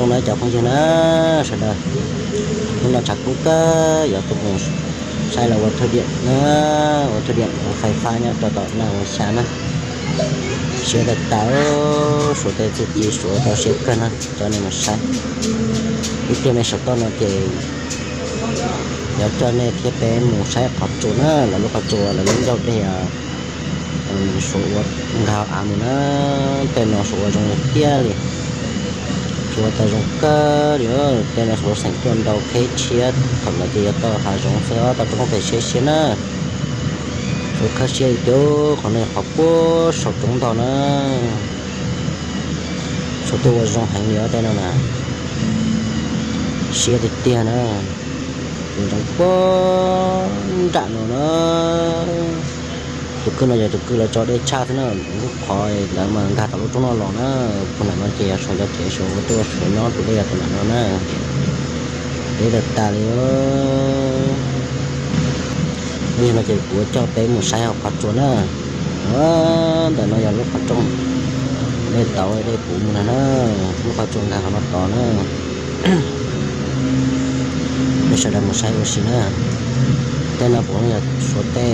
Zoo na cov phooj ywg na, sawv daws, hnub no tshav kub kawg yuav tuaj mus saib lawv ua thaj diam na, ua thaj diam ua fais fab nyob rau tom naj ua xya na. Siab tas tas, Suav tej txuj ci Suav tau siab kawg na, coj nej mus saib. Ib pliag me saum toj no ces yuav coj nej thiab peb mus saib qhov tsua na, lawv lub qhov tsua, lawv lub ncauj dej Suav ua nkag av mus na. Tej no Suav ua zoo tiag tiag li. Suav ua tau zoo kawg li. Tej no Suav xeem tuaj nrau qheb tshiab, thaum ntawd ces yuav tau hav zoov xwb, tau roob pem siab siab na. Suav khawb siab tiag, qhov no yog qhov puag saum roob ntog na. Suav tuaj ua zoo heev li os tej no na. Siab tiag tiag na. Tus ntsoov puag nram no na. Tus kwj no yog tus kwj lawv tso dej tshaj xwb na. Lub qhov ntawd mas nkag tom lub roob no los na. Puag nram no ces yog Suav cov tsev, Suav ua tuaj Suav nyob tus dej yog tus nram no na. Deb tas tas li. Yog no ces kuv coj peb mus saib hauv qhov tsua na. Ntawm no yog lub qhov rooj, dej tauv dej puv mus na, lub qhov tsua nkag qhov no tod na. Peb sawv daws mus saib ua si na. Tej no puav leej yog Suav tej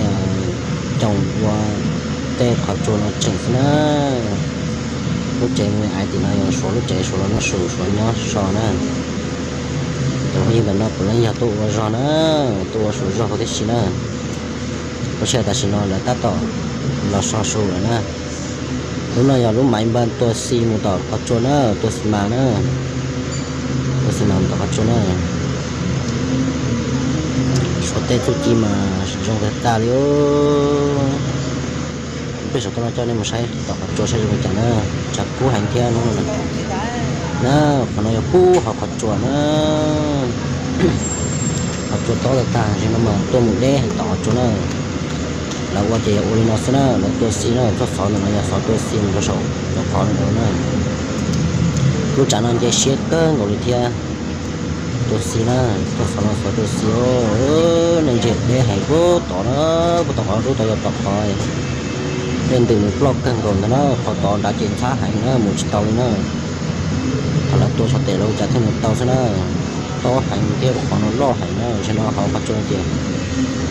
coos ua tej qhov tsua no tseem xwb na. Lub tsev me ais tim no yog Suav lub tsev, Suav los noj su, Suav nyob so na. Cov phooj ywg ntawm no puav leej yog tuaj ua zog na, tuaj ua su zog huv tib si na. Lub sij hawm tam sim no lawv tab tom los so su lawm na. Lub no yog lub maiv npa tua xi mus tom qhov tsua na, tua xi mas na. Tua xi mas mus tom qhov tsua na. Suav tej txuj ci mas zoo tag tag li. Peb saum toj no coj nej mus saib tom qhov tsua saib zoo li cas na. Tshav kub heev thiab hnub no na. Na, qhov no yog pub hauv qhov tsua na. Qhov tsua tob tag tag, tam sim no mas tuaj mus deb heev tom qhov tsua na. Lawv ua ces yog ua li no xwb na, lawv tua xi na, txoj xov ntawm no yog xov tua xi mus rau saum cov qhov no na. Lub tsav no nce siab kawg nkaus li thiab. Tua xi na, txoj xov no xov tua xi. Nej ntsia deb heev puag tod na, puag tom qhov rub tod yog tom qhov dej ntws mus ploj kawg nkaus ntag na, qhov tod nrad ces ntxhab heev na, mus tsis tau li na. Thaum lawv tua txog tes lawv ua cas thiaj mus tau xwb na. Tob heev thiab lub qhov no loj heev na, tam sim no hauv qhov tsua no ces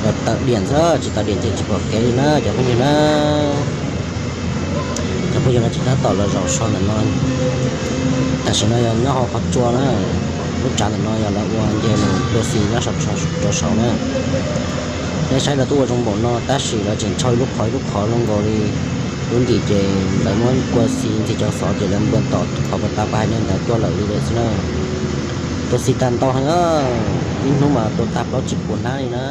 yog tawm diam xwb, tsis tawm diam ces tsis pom kev li na cov phooj ywg na. Cov phooj ywg no ces tab tom los zaum so ntawm no. Tam sim no yog nyob hauv qhov tsua na, lub tsav ntawm no yog lawv ua nce mus tua xi nyob rau saud na. Nej saib lawv tuaj ua zoo npaum no tab sis lawv tseem tsau ib lub qhov ib lub qhov zoo nkaus li. Lub ntim ces lawv muab kua xi ntxig cov xov ces lawv npua tom qhov pas tas pas hais nej ntawd tuaj lawm li lawm xwb na. Tua xi tag ntau heev, ib hnub mas tua tag plaub tsib puas hnab li na.